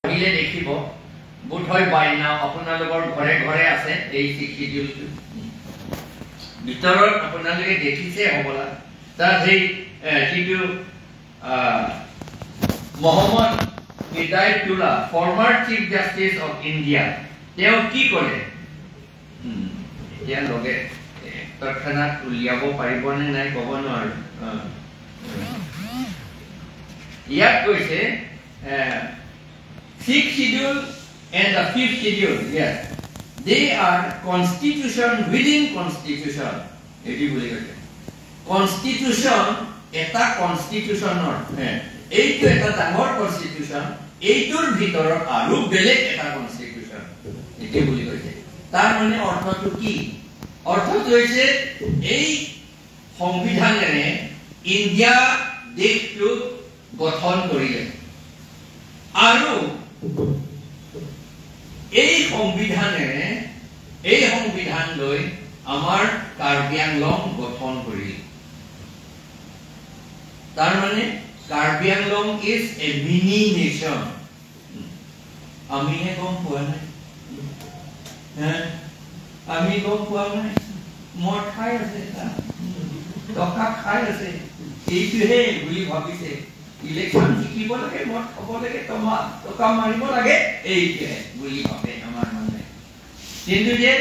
পঢ়িলে দেখিব, বোধহয় বাই নাও আপোনালোকৰ ঘৰে ঘৰে আছে এই শিডিউলটো। ভিতৰত আপোনালোকে দেখিছে হ'বলা, তাত সেই যিটো Mohammad হিদায়তুল্লাহ, former Chief Justice of India, তেওঁ কি ক'লে, এতিয়া লগে তৎক্ষণাত উলিয়াব পাৰিবনে নাই ক'ব নোৱাৰো। ইয়াত কৈছে Sixth Schedule and the Fifth Schedule, yes, they are constitution within constitution. এইটো বুলি কৈছে কনষ্টিটিউশ্যন এটা কনষ্টিটিউশ্যনৰ, এইটো এটা ডাঙৰ কনষ্টিটিউশ্যন, এইটোৰ ভিতৰত আৰু বেলেগ এটা কনষ্টিটিউশ্যন, এইটো বুলি কৈছে। তাৰ মানে অৰ্থটো কি? অৰ্থটো হৈছে এই সংবিধানেৰে ইণ্ডিয়া দেশটো গঠন কৰিলে আৰু এই সংবিধানেৰে, এই সংবিধান লৈ আমাৰ কাৰ্বি আংলং গঠন কৰিলে। তাৰ মানে Karbi Anglong is a mini nation. আমিহে গম পোৱা নাই, আমি গম পোৱা নাই। মদ খাই আছে, টকা খাই আছে, এইটোহে বুলি ভাবিছে। ইলেকশ্যন জিকিব লাগে, মদ খাব লাগে, টকা মাৰিব লাগে, এইটোহে বুলি ভাবে আমাৰ মানুহে। কিন্তু যে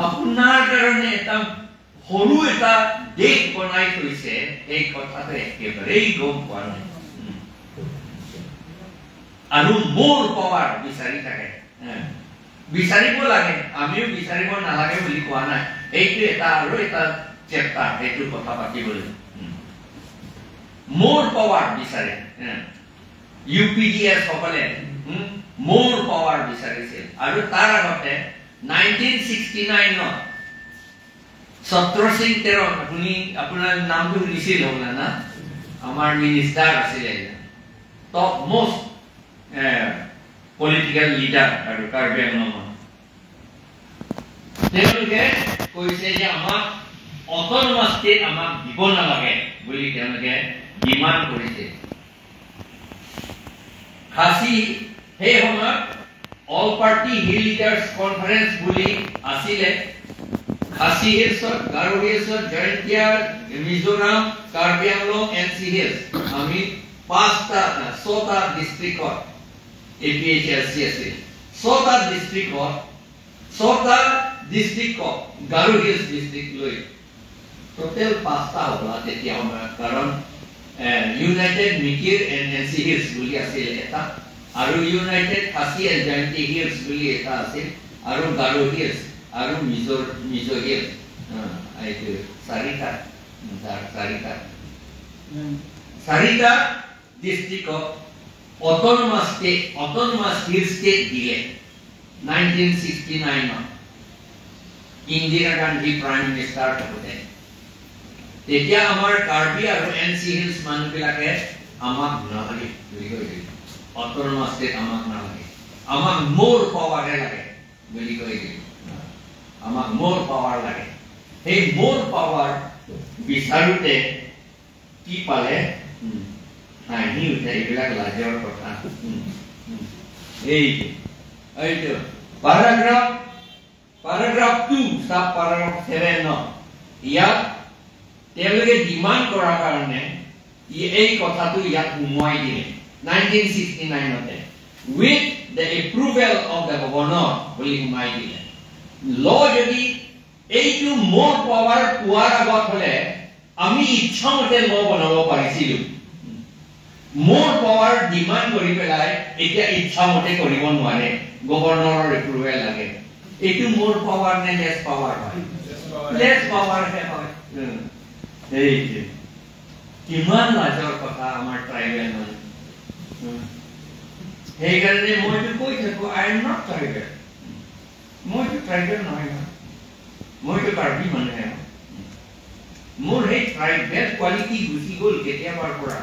আপোনাৰ কাৰণে এটা সৰু এটা দেশ বনাই থৈছে, সেই কথাটো একেবাৰেই গম পোৱা নাই। আৰু মোৰ পাৱাৰ বিচাৰি থাকে, বিচাৰিব লাগে, আমিও বিচাৰিব নালাগে বুলি কোৱা নাই। এইটো এটা আৰু এটা চেপ্টাৰ, সেইটো কথা পাতিবলৈ। মোৰ পাৱাৰ বিচাৰে, ইউ পি ডি এছ সকলে মোৰ পাৱাৰ বিচাৰিছিল। আৰু তাৰ আগতে 1969ত ছত্ৰ সিং তেৰণ, আপুনি আপোনাৰ নামটো শুনিছিল হ'বলা না, আমাৰ মিনিষ্টাৰ আছিলে, টপ মষ্ট পলিটিকেল লিডাৰ আৰু কাৰ্বি আংলঙৰ। তেওঁলোকে কৈছে যে আমাক অট'নমাছ ষ্টেট আমাক দিব নালাগে বুলি তেওঁলোকে ডিমাণ্ড কৰিছে। খাচী সেই সময়ত All Party Hill Leaders Conference বুলি আছিলে। খাচী হিলছত, গাৰো হিলছত, Jaintia, Mizoram, Karbi Anglong, N C hills, আমি 5টা 6টা ডিষ্ট্ৰিক্টত A P H L C আছিল। 6টা ডিষ্ট্ৰিক্টত, 6টা ডিষ্ট্ৰিক্টক গাৰো হিলছ ডিষ্ট্ৰিক্ট লৈ টোটেল 5টা হ'বলা তেতিয়া সময়ত, কাৰণ United Mikir and N C Hills বুলি আছিল এটা, আৰু United Khasi and Jaintia Hills বুলি এটা আছিল, আৰু গাৰো হিলছ আৰু মিজো হিলছ, এইটো চাৰিটা, চাৰিটা ডিষ্ট্ৰিক্টক autonomous state, autonomous hill state দিলে 1969ত ইন্দিৰা গান্ধী প্ৰাইম মিনিষ্টাৰ থাকোঁতে। তেতিয়া আমাৰ কাৰ্বি আৰু এন চি হিলছ মানুহবিলাকে আমাক নালাগে বুলি কৈ দিলে, অট'নমাছ ষ্টেট আমাক নালাগে, আমাক মোৰ পাৱাৰহে লাগে বুলি কৈ দিলে। আমাক মোৰ পাৱাৰ লাগে। সেই মোৰ পাৱাৰ বিচাৰোঁতে কি পালে? হাঁহি উঠে, এইবিলাক লাজৰ কথা। এইটো paragraph 2 sub paragraph 7 ইয়াত তেওঁলোকে ডিমাণ্ড কৰাৰ কাৰণে এই কথাটো ইয়াত সোমোৱাই দিলে 1969তে, with the approval of the governor বুলি সোমাই দিলে। ল যদি এইটো মোৰ পাৱাৰ পোৱাৰ আগত হলে আমি ইচ্ছামতে ল বনাব পাৰিছিলো, মোৰ পাৱাৰ ডিমাণ্ড কৰি পেলাই এতিয়া ইচ্ছামতে কৰিব নোৱাৰে, গভৰ্ণৰৰ এপ্ৰুভেল লাগে। এইটো মোৰ পাৱাৰ নে লেছ পাৱাৰ হয়? লেছ পাৱাৰহে হয়। এইটো কিমান লাজৰ কথা আমাৰ ট্ৰাইবেল মানুহ। সেইকাৰণে মইতো কৈ থাকো, I am not tribal, মইতো ট্ৰাইবেল নহয়, মইতো কাৰ্বি মানুহে। মোৰ সেই ট্ৰাইবেল কোৱালিটি গুচি গ'ল কেতিয়াবাৰ পৰা।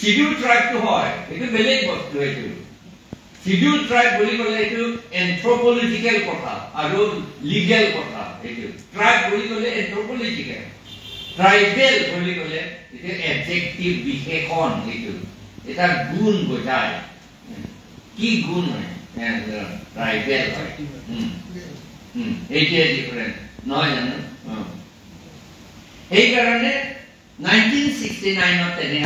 চিডিউল ট্ৰাইবটো হয়, এইটো বেলেগ বস্তু। এইটো চিডিউল ট্ৰাইব বুলি ক'লে এইটো এন্থ্ৰপলজিকেল কথা আৰু লিগেল কথা। এইটো ট্ৰাইব বুলি ক'লে এন্থ্ৰপলজিকেল, ট্ৰাইবেল বুলি ক'লে এইটো এডজেক্টিভ, বিশেষণ, এইটো এটা গুণ বুজায়। কি গুণ হয়? ট্ৰাইবেল হয়। এইটোৱে ডিফাৰেঞ্চ নহয় জানো? সেইকাৰণে 1969ত তেনে